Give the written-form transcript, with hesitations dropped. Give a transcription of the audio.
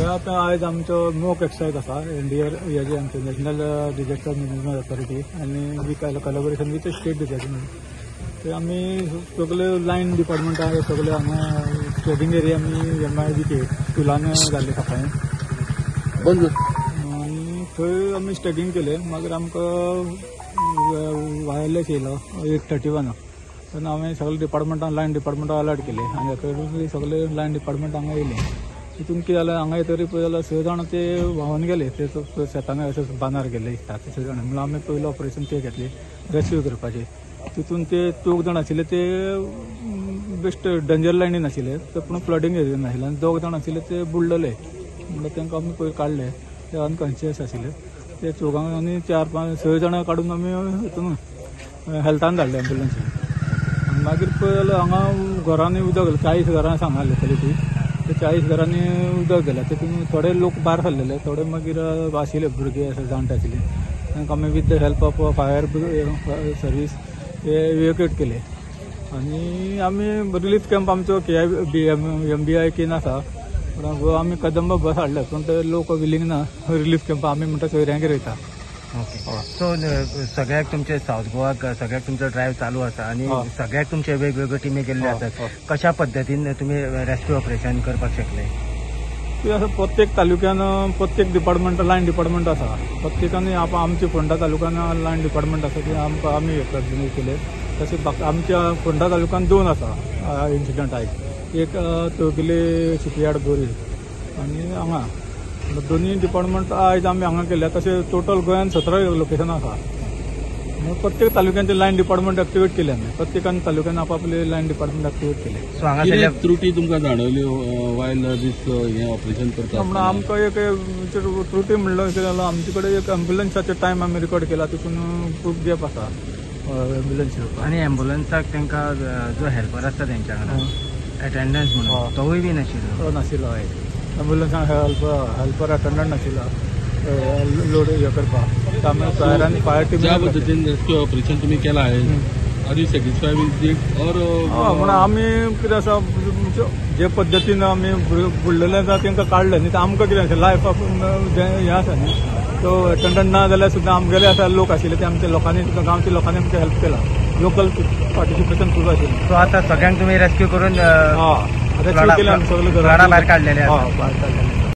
आता आयज आमचो मोक एक्सरसाइज आसा एनडीआर हेजे आमचे नॅशनल डिझास्टर मॅनेजमेंट ऑथॉरिटी आनी we collaboration with state disaster. ते आमी सगळे लायन डिपार्टमेंट आहा सगळे हांगा स्टेडिंग एरिया आमी एमआयबी स्कुलान जाल्ले सकाळी बंद आनी थंय आमी स्टेगिंग केलें. मागीर आमकां वायरलेस येयलो 8:31 तेन्ना हांवें सगळे डिपार्टमेंटान लायन डिपार्टमेंटान अलर्ट केले आनी जातकच सगळे लायन डिपार्टमेंट हांगा येयले. तितून कितें जालें हांगा येतरी पळय जाल्यार 6 जाणां ते व्हांवन गेले, ते शेतान अशें बांदार गेले दिसता ते 6 जाणां. म्हणल्यार आमी पयलो ऑपरेशन ते घेतले रेस्क्यू करपाचे. तितून ते 2 जाण आशिल्ले ते बेस्ट डेंजर लायनीन आशिल्ले ते, पूण फ्लडींग एरियेन आशिल्ले आनी 2 जाण आशिल्ले ते बुडलेले. म्हणल्यार तांकां आमी पयलीं काडले, ते अनकॉन्शियस आशिल्ले. ते चौगांक आनी 4, 5, 6 जाणां काडून आमी हितून हेल्थान धाडले एम्बुलन्सीन. आनी मागीर पळय जाल्यार हांगा घरांनी उदक गेलें, 40 घरां सांगाले तरी ती 40 घरांनी उदक गेलें. तितून थोडे लोक भायर सरलेले, थोडे मागीर आशिल्ले भुरगे अशे जाणटे आशिल्ले, तांकां आमी with the help of fire service ते इव्हेक्युएट केले. आनी आमी रिलीफ कॅम्प आमचो KIB MBI केन आसा, पूण आमी कदंब बस हाडले, पूण ते लोक विलींग ना रिलीफ कॅम्प. आमी म्हणटा सोयऱ्यांगेर वयता. ओके, सो सगळ्याक तुमचे सावथ गोवाक सगळ्याक तुमचो ड्रायव्ह चालू आसा आनी सगळ्याक तुमचे वेगवेगळ्यो टिमी गेल्ले आसात. कशा पद्दतीन तुमी रेस्क्यू ऑपरेशन करपाक शकले? कितें आसा प्रत्येक तालुक्यान प्रत्येक डिपार्टमेंट लायन डिपार्टमेंट आसा. प्रत्येकान आमच्या फोंडा तालुक्यान लायन डिपार्टमेंट आसा ते आमकां आमी हे केले. तशें आमच्या फोंडा तालुक्यान 2 आसा इन्सिडंट आयज, एक तोगले शिपयार्ड बोरी आनी हांगा. दोनूय डिपार्टमेंट आयज आमी हांगा केल्या. तशें टोटल गोंयान 17 लोकेशन आसा. प्रत्येक तालुक्यांचे लायन डिपार्टमेंट एक्टिवेट केले आमी, प्रत्येकान तालुक्यान आपापले लायन डिपार्टमेंट एक्टिवेट केले. सो हांगा त्रुटी तुमकां जाणवल्यो वायल दीस हें ऑपरेशन करता? म्हणून आमकां एक त्रुटी म्हणलो कितें जाल्यार आमचे कडेन एक एम्बुलन्साचो टायम आमी रिकॉर्ड केला, तितून खूब गॅप आसा एम्बुलन्स येवपाक. आनी एम्बुलन्साक तांकां जो हेल्पर आसता तेंच्या कडेन एटेंडन्स म्हणून तोवूय बी नाशिल्लो. तो नाशिल्लो हय, एम्बुलन्साक हेल्पर अटेंडंट नाशिल्लो लोड हे करपाक. आमी फायर आनी फायर टीम ज्या पद्दतीन रेस्क्यू ऑपरेशन तुमी केलां आहे, are you satisfied with it or? म्हणून आमी कितें आसा जे पद्दतीन आमी बुडलेले आसा तांकां काडले न्ही, आमकां कितें आसा लायफ हें आसा न्ही, तो अटेंडंट ना जाल्यार सुद्दां आमगेले आसा लोक आशिल्ले ते आमच्या लोकांनी सुद्दां गांवच्या लोकांनी आमकां हेल्प केला. लोकल पार्टिसिपेशन खूब आशिल्लें. सो आतां सगळ्यांक तुमी रेस्क्यू करून रेस्क्यू केले आमी सगळे घरां भायर काडलेले? हय, भायर काडलेले.